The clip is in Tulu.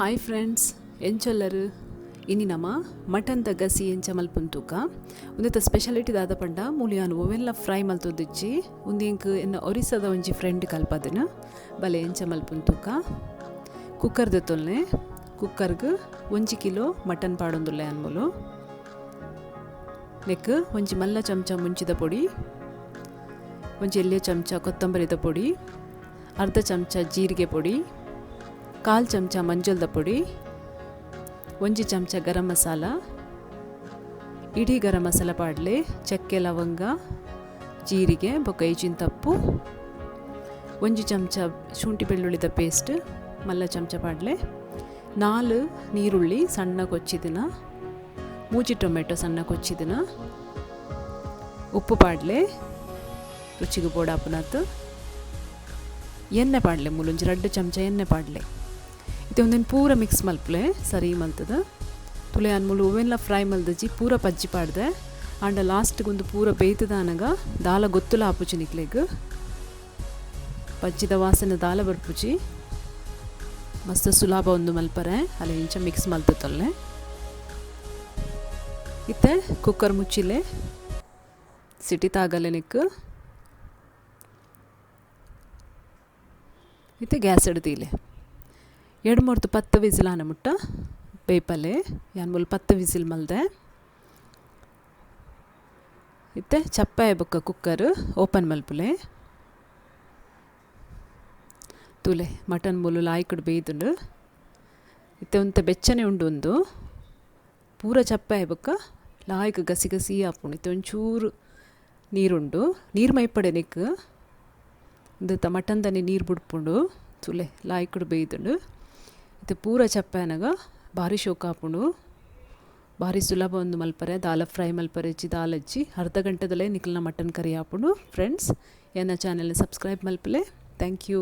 Hi friends, ಎಂಚೊಲ್ಲರು ಇನಿ ನಮ ಮಟನ್ the ಗಸಿ ಎಂಚ ಮಲ್ಪುಂತೂಕ ಉಂದೆತ ಸ್ಪೆಷಾಲಿಟಿ ದಾದ ಪಂಡ ಮೂಲಿಯಾನು ಒವೆಲ್ಲ ಫ್ರೈ ಮಲ್ತೊದಿಜ್ಜಿ ಉಂದು ಎಂಕ್ ಎನ್ನ ಒರಿಸ್ಸಾದ ಒಂಜಿ ಫ್ರೆಂಡ್ ಕಲ್ಪದನ ಬಲೆ ಎಂಚ ಮಲ್ಪುಂತೂಕ ಕುಕ್ಕರ್ ದೆತ್ತೊಲ್ನೆ ಕುಕ್ಕರ್ಗ್ 1 ಕಿಲೋ ಮಟನ್ ಪಾಡೊಂದುಲ್ಲೆ ಅನ್ಮುಲು ನೆಕ್ ಒಂಜಿ ಮಲ್ಲ ಚಮಚ ಮುಂಚಿದ ಪೊಡಿ ಒಂಜಿ ಎಲ್ಯ ಚಮಚ ಕೊತ್ತಂಬರಿದ ಪೊಡಿ ಅರ್ಧ ಚಮಚ ಜೀರಿಗೆ ಪೊಡಿ 1/4 ಚಮಚ ಮಂಜಲ್ದ ಪೊಡಿ 1 ಚಮಚ ಗರಂ ಮಸಾಲ ಇಡೀ ಗರಂ ಮಸಾಲ ಪಾಡ್ಲೆ ಚಕ್ಕೆ ಲವಂಗ ಜೀರಿಗೆ ಬೊಕ್ಕ ಈಚಿನ ತಪ್ಪು 1 ಚಮಚ ಶುಂಠಿ ಬೆಳ್ಳುಳ್ಳಿದ ಪೇಸ್ಟ್ ಮಲ್ಲ ಚಮಚ ಪಾಡ್ಲೆ 4 ನೀರುಳ್ಳಿ ಸಣ್ಣ ಕೊಚ್ಚಿದಿನ 3 ಟೊಮೆಟೊ ಸಣ್ಣ ಕೊಚ್ಚಿದಿನ ಉಪ್ಪು ಪಾಡ್ಲೆ ರುಚಿಗೆ ಬೋಡಾಪುನಾತ್ ಎಣ್ಣೆ ಪಾಡ್ಲೆ ಮೂಲೊಂಜಿ 2 ಚಮಚ ಎಣ್ಣೆ ಪಾಡ್ಲೆ ಇತ್ತೆ ಒಂದೊಂದು ಪೂರ ಮಿಕ್ಸ್ ಮಲ್ಪಲೆ ಸರಿ ಮಲ್ತದ ತುಲೆ ಅನ್ಮುಲು ಒವೆಲ್ಲ ಫ್ರೈ ಮಲ್ದಜಿ ಪೂರ ಪಜ್ಜಿ ಪಾಡ್ದೆ ಆಂಡ ಲಾಸ್ಟ್ಗೆ ಒಂದು ಪೂರ ಬೇಯ್ತದ ದಾಲ ಗೊತ್ತುಲ ಆಪುಜಿ ನಿಕ್ಲೆಗ್ ಪಜ್ಜಿದ ವಾಸನೆ ದಾಲ ಬರ್ಪುಜಿ ಮಸ್ತ್ ಸುಲಭ ಒಂದು ಮಲ್ಪರೆ ಅಲ್ಲ ಇಂಚ ಮಿಕ್ಸ್ ಮಲ್ತತ್ತೊಲ್ಲೆ ಇತ್ತೆ ಕುಕ್ಕರ್ ಮುಚ್ಚಿಲೆ ಸಿಟಿ ತಾಗಲೆ ನಿಕ್ ಇತ್ತೆ ಗ್ಯಾಸ್ ಎಡ್ತೀಲೆ 2 3 10 ವಿಸಿಲ್ ಆನ ಮುಟ್ಟ ಬೇಪಲೆ ಯಾನ್ ಮುಲ್ 10 ವಿಸಿಲ್ ಮಲ್ದೆ ಇತ್ತೆ ಚಪ್ಪಾಯ ಬೊಕ್ಕ ಕುಕ್ಕರ್ ಓಪನ್ ಮಲ್ಪುಲೆ ತುಲೆ ಮಟನ್ ಮುಲು ಲಾಯ್ಕಡ್ ಬೇಯ್ದುಂಡು ಇತ್ತೆ ಒಂತೆ ಬೆಚ್ಚನೆ ಉಂಡು ಒಂದು ಪೂರ ಚಪ್ಪಾಯ ಬೊಕ್ಕ ಲಾಯ್ಕ್ ಗಸಿ ಗಸಿ ಆಪುಂಡು ಇತ್ತೆ ಒಂಚೂರು ನೀರುಂಡು ನೀರು ಮೈಪಡೆ ನಿಕ್ ಇಂದೆತ ಮಟನ್ ದನಿ ನೀರು ಬುಡ್ಪುಂಡು ತುಲೆ ಲಾಯ್ಕಡ್ ಬೇಯ್ದುಂಡು ಇತ್ತೆ ಪೂರ ಚಪ್ಪಾಯನಗ ಭಾರಿ ಶೋಕ ಆಪುಂಡು ಭಾರಿ ಸುಲಭ ಒಂದು ಮಲ್ಪರೆ ದಾಲ ಫ್ರೈ ಮಲ್ಪರೆ ಇಜ್ಜಿ ದಾಲ್ ಅಜ್ಜಿ ಅರ್ಧ ಗಂಟೆದಲ್ಲೇ ನಿಕ್ಲನ ಮಟನ್ ಕರಿ ಆಪುಂಡು. ಫ್ರೆಂಡ್ಸ್ ಎನ್ನ ಚಾನೆಲ್ನ ಸಬ್ಸ್ಕ್ರೈಬ್ ಮಲ್ಪಲೆ. Thank you.